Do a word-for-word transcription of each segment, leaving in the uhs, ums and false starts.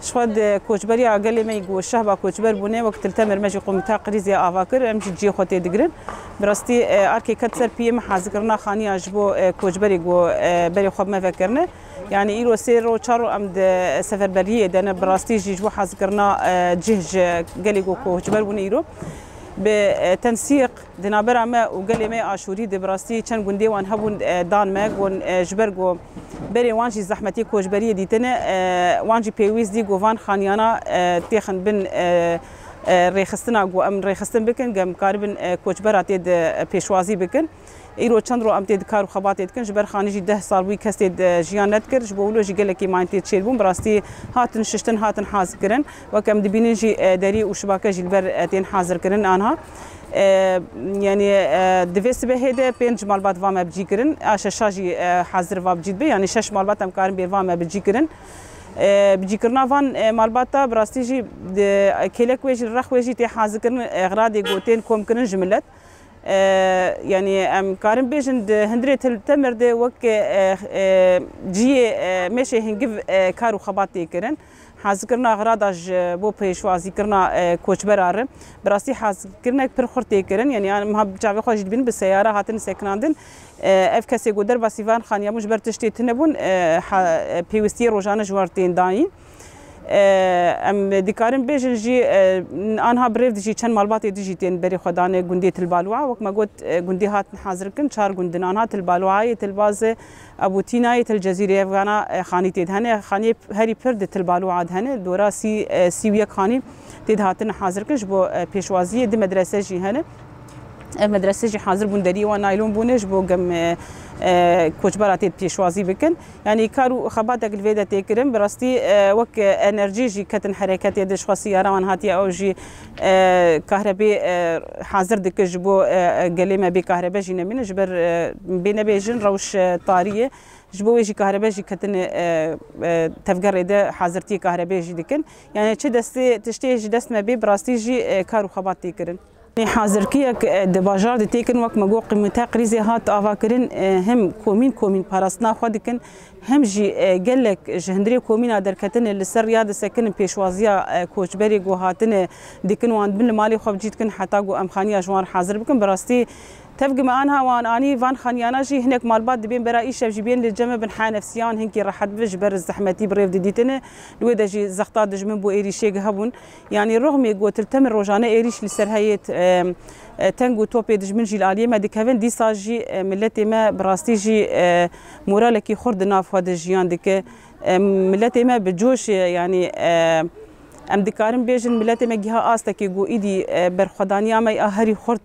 Ji xwe di koçberiya gelê me yî ku şehba koçber bûne, wek Til Temir me jî komîta krîzê ava kir, em jî cihê xwe tê digirin. Bi rastî, e, arkê ket ser piyê min hazirkirina xaniya ji bo, e, koçberê ku, e, berê xwe bi me vekirine. Yanî îro sê ro, çar ro em di seferberiyê de ne, bi rastî jî ji bo hazirkirina, e, cih ji gelê ku koçber bûne îro. Bi, e, tensîq di navbera me û gelê me yê Aşûrî de bi rastî çend gundê wan hebûn, e, dan me, gon, e, ji ber ku berê wan jî zehmetî koçberiyê dîtine, e, wan jî pêwîst dî ku van xaniyana, e, têxin bin, e, e, rêxistina ku em rêxistin bikin, ku em karibin, e, koçbera tê de, e, pêşwazî bikin. Îro çend ro em tê di kar û xebatê dikin, ji ber xanî jî deh sal bûyî kes tê de jiyan nedikir, ji bo wilo jî gelekî mayîn tê çêdibûn. Bi rastî hatin şiştin, hatin hazirkirin. Wek em dibînin jî, e, derî û şibake jî li ber, e, tên hazirkirin anha. E, yanî, e, di vê sibehê de pênc malbat va me bi cî kirin, a şeşa jî, e, hazir va bi cî dibe, yanî şeş malbat em karin bêr va me bi cî kirin. E, bicîkirina van, e, malbata bi rastî jî di, kêlek wê jî, rex wê jî tê hazirkirin, e, xiradê ku tên komkirin ji milet. E, yanî em karin bêjin di hundirê Til Temir de wek, e, e, cihê, e, mêşê hingiv, e, kar û xebat tê kirin. Hazirkirina xirada ji bo pêşwazîkirina, e, koçbera re. Bi rastî hazirkirinek pir xurt tê kirin. Yanî em ha çavê xwe jî dibînin bi seyara hatin sekinandin. E, ev kesê ku derbasî van xaniya bûn ji ber tiştê tune bûn, e, ha, e, pêwistiyê rojane ji wan tên dayîn. E, em dikarin bêjin jî, e, anha bi rêv dijî çend malbatê dijî tên berê xwe dane gundê Tilbaluwa. Wek me got, e, gundê hatin hazirkin, çar gundin anha Tilbaluwayê, Tilbazê, Ebûtînayê, Til Cezîrê, ev gana, e, xanî tê de hene. Xaniyê herî pir di Tilbaluwa de hene. Dora sî, e, sî û yek xanî tê de hatin hazirkin ji bo, e, pêşwaziyê. Di medrese jî hene. Ev medrese jî hazir bûn, deriyê wan naylon bûne ji bo gem, e, e, koçbera tê pêşwazî bikin. Yanî kar û xebatek li vê de tê kirin. Bi rastî, e, wek enerjî jî ketin hereketê de, ji xwe siyara wan hatiye, ew jî, e, kahrebê, e, hazir dike ji bo, e, e, gelê me bê kahrebe jî nemîne. Ji ber, e, bê nebêjin rewş, e, tarî ye. Ji bo wê jî kahrebe jî ketine, e, e, tevgerê de hazirtiyê kahrebê jî dikin. Yanî çi destê, tiştê ji dest me bê, bi rastî jî, e, kar û xebat tê kirin. Hazirkiyek, e, di bajar de tê kirin, wek me got, komîte krîzê hat avakirin, e, hem komîn komîn parastina xwe dikin, hem jî, e, gelek ji hundirê komîna derketine li ser riya disekinin pêşwaziya, e, koçberê ku hatine dikin, wan dibin li malê xwe bi cî dikin heta ku em xaniya ji wan re hazir bikin. Bi rastî tevgê me anha wan anî van xaniyana jî hinek malbat dibên bera îşev jî bên li cem me bin, heya nefsiya wan hinkî rehet bibe ji ber zehmetî bi rêv didîtine. Li wê de jî zexta dijmin bû êrîşê hebûn. Yanî rixmê ku Til Temir rojane êrîş li ser heye, e, e, teng û topê dijmin jî li aliyê me dikevin, dîsa jî, e, miletê me bi rastî jî, e, moralekî xurt di nav xwe de jiyan dike. E, miletê me bi coş e, yanî, e, em dikarin bêjin miletê me giha astekê ku îdî, e, berxwedaniya me ya herî xurt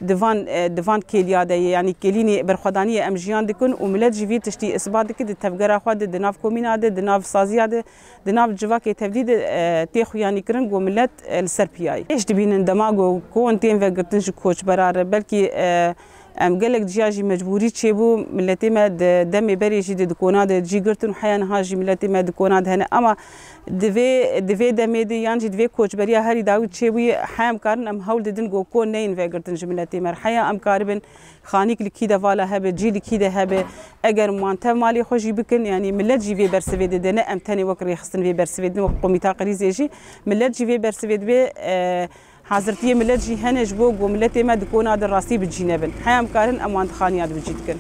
di van, e, di van kêliya de ye, yanî kêlînê berxwedaniyê em jiyan dikin û milet jî vî tiştî isbat dike di tevgera xwe de, di nav komîna de, di nav saziya de, di nav civakê tevdî de, e, tê xuyanîkirin ku milet, e, li ser piya ye. Hêj dibînin dema ku kon tên vegirtin ji koçbera re, belkî, e, em gelek ciya jî mecbûrî çêbû, miletê me di demê berê jî di dikona de cî girtin û heya niha jî miletê me dikona de hene. Ema di vê, di vê demê de yan jî di vê koçberiya herî dawî çêbûyî, heya em karin em hewl didin ku kon neyên vegirtin ji miletê me re. Heya em karibin xanîk li kî de vala hebe, cî li kî de hebe, eger em wan tev malê xwe jî bikin, yanî milet jî vê bersivê dide, ne em tenê wek rêxistin vê bersivê didin, wek komîta krîzê jî milet jî vê bersivê dibe, e, hazirtiyê milet jî hene ji bo ku miletê me di kona de rastî bi cî nebin. Heya em karin em wan di xaniya de bi cî dikin.